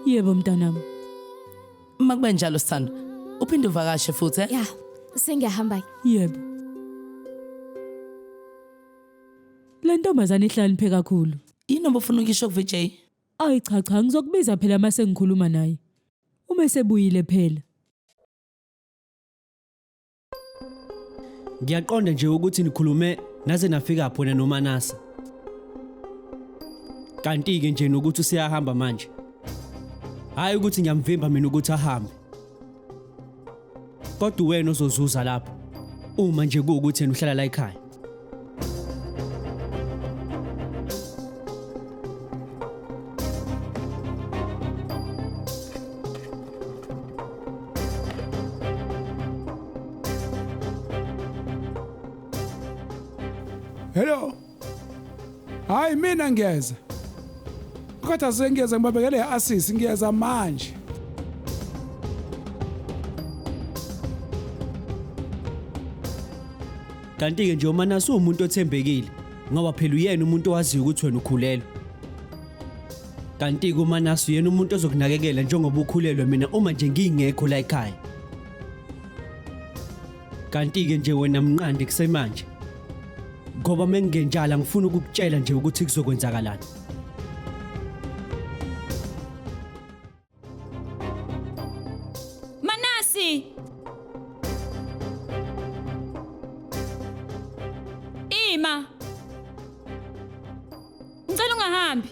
Yebo mntanami. Makube njalo sithando. Uphinde uvakashe futhi eh? Ya, sengiyahamba. Yebo. Le ntombazane ihlakaniphe kakhulu. Yini obufuna ukisho ku VJ? Ayi cha cha ngizokubiza phela mase ngikhuluma naye. Uma esebuyile phela. Ngiyaqonda nje ukuthi nikhulume naze nafika phi wena noManasa. Kanti-ke nje nokuthi useyahamba manje. Hhayi ukuthi ngiyamvimba mina ukuthi ahambe. Kodwa uwena ozozuza lapho uma nje kuwukuthi yena uhlala la ekhaya. Hello. Hayi mina ngiyeza. Kodwa sengiyeza ngibabekele i-assist ngiyeza manje. Kanti-ke nje uManase uwumuntu othembekile ngoba phela uyena umuntu owaziyo ukuthi wena ukhulelwe. Kanti-ke uManase uyena umuntu ozokunakekela njengoba ukhulelwe mina uma nje ngingekho la ekhaya. Kanti-ke nje wena mnqandi kusemanje. Ngoba mengingenjalo angifuni ukukutshela nje ukuthi kuzokwenzakalani. Manasi! Ima! Ngicela ungahambi.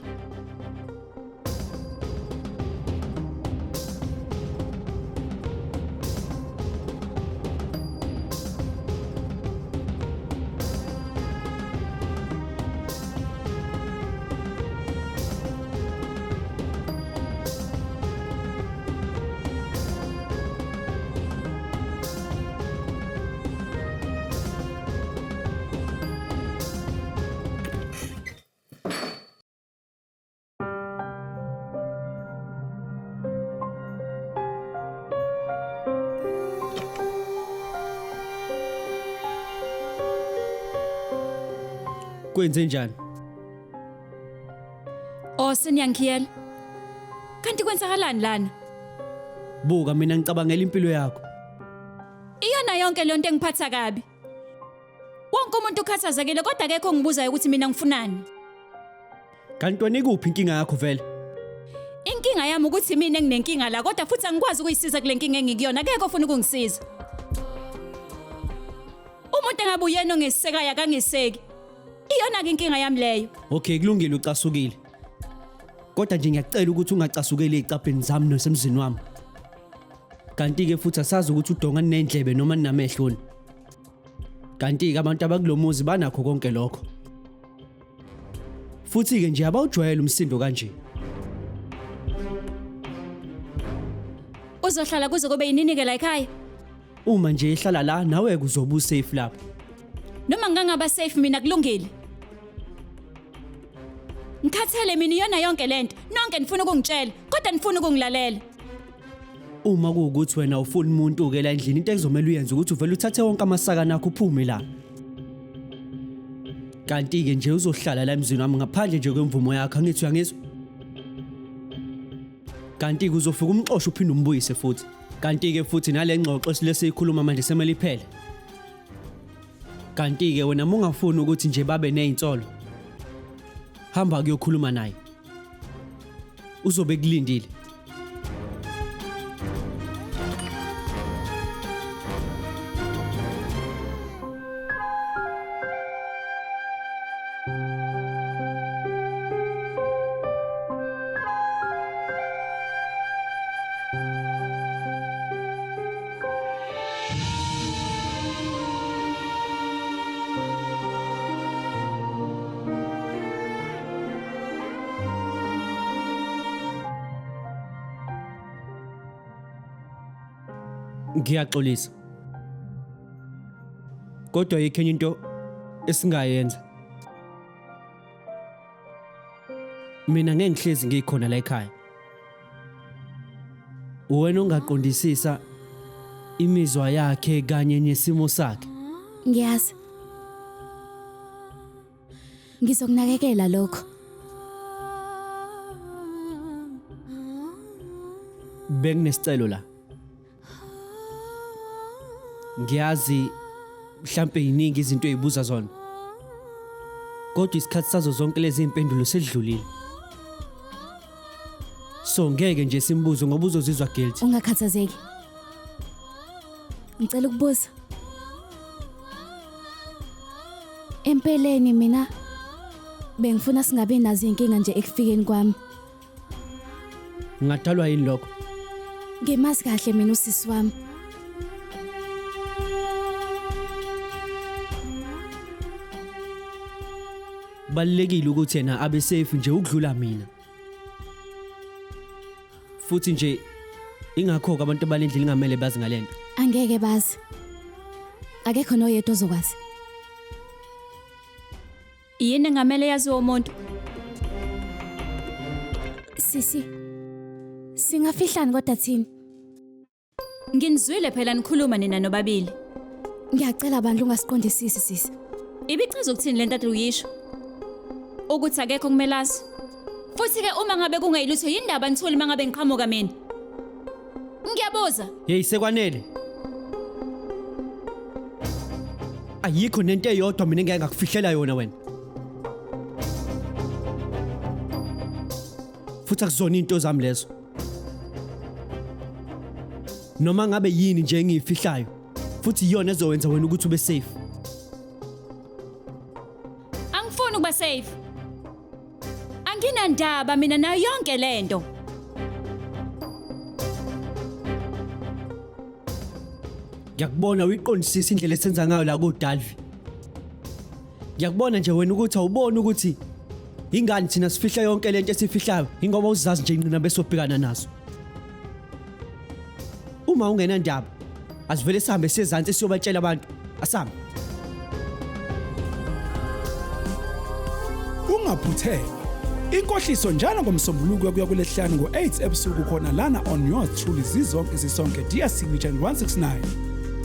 Kwenze njani? Oh seniyangikhiyela. Kanti kwenzakalani lana? Buka mina ngicabangela impilo yakho. Iyona yonke le nto engiphatha kabi. Wonke umuntu ukhathazekile kodwa akekho ongibuzayo ukuthi mina ngifunani. Kanti wena ikuphi inkinga yakho vele? Inkinga yami ukuthi mina enginenkinga la kodwa futhi angikwazi ukuyisiza kule nkinga engikuyona akekho ofuna ukungisiza. Umuntu engabe uyena ongesekayo akangeseki. Iyona-ke inkinga yami leyo. Okay kulungile ucasukile. Kodwa nje ngiyacela ukuthi ungacasukeli ezicabheni zami nasemzini wami. Kanti-ke futhi asazi ukuthi udonga ninendlebe noma ninamehlo. Kanti-ke abantu abakulomuzi banakho konke lokho. Futhi-ke nje abawujwayele umsindo kanje. Uzohlala kuze kube yinini-ke la ekhaya? Uma nje ehlala la nawe kuzoba usafe lapho. Noma ngingangaba safe mina kulungile. Ngikhathele mina iyona yonke lento. Nonke nifuna ukungitshela, kodwa nifuna ukungilalela. Uma kuwukuthi wena ufuna umuntu ke la endlini into ekuzomela uyenze ukuthi uvele uthathe wonke amasakana akho uphume la. Kanti-ke nje uzohlala la emzini wami ngaphandle nje kwemvumo yakho angithi uyangizwa? Kanti-ke uzofika umxoshe uphinde umbuyise futhi. Kanti-ke futhi nale ngxoxo esilesiyikhuluma manje semele iphele. Kanti-ke wena mungafuni ukuthi nje babe nezinsolo. Hamba kuyokhuluma naye. Uzobe kulindile. Ngiyaxolisa. Kodwa ayikho enye into esingayenza. Mina ngeke ngihlezi ngikhona la ekhaya. Uwena ongaqondisisa imizwa yakhe kanye nesimo sakhe. Ngiyazi. Ngizokunakekela lokho. Benginesicelo la. Ngiyazi mhlambe yiningi izinto ezibuza zona. Kodwa isikhathi sazo zonke lezi impendulo sedlulile. So ngeke nje simbuze ngoba uzozizwa guilty. Ungakhathazeki. Ngicela ukubuza. Empeleni mina bengifuna singabe nazo inkinga nje ekufikeni kwami. Ngadalwa yini lokho? Ngimazi kahle mina usisi wami. Kubalulekile ukuthi yena abe safe nje ukudlula mina. Futhi nje ingakho ke abantu balendlela ingamele bazi ngalento. Angeke bazi. Akekho noyedwa ozokwazi. Yini engamele yaziwe umuntu? Sisi. Singafihlani kodwa thina? Nginizwile phela nikhuluma nina nobabili. Ngiyacela bandla ungasiqondisisi sisi. Ibichaza ukuthini lento ade uyisho? Ukuthi akekho kumele azi. Futhi ke uma ngabe kungeyilutho yindaba nithuli mangabe ngiqhamuka mina. Ngiyabuza. Hey sekwanele. Ayikho nento eyodwa mina engeke ngakufihlela yona wena. Futhi akuzona into zami lezo. Noma ngabe yini nje engiyifihlayo futhi iyona ezowenza wena ukuthi ube safe. Angifuni ukuba safe. Anginandaba mina nayo yonke lento. Ngiyakubona uyiqondisisa indlela esenza ngayo la kuDalvi. Ngiyakubona nje wena ukuthi awuboni ukuthi ingani thina sifihla yonke lento esifihlayo ingoba uzazi nje inqina bese ubhekana nazo. Uma ungenandaba asivele sihambe siyezansi siyobatshela abantu. Asambe. Ungaphuthelwa. Inkohliso njalo ngomsombuluko kuya kulesihlanu ngo-8 ebusuku khona lana on yours truly zizonke sisonke DStv channel 169.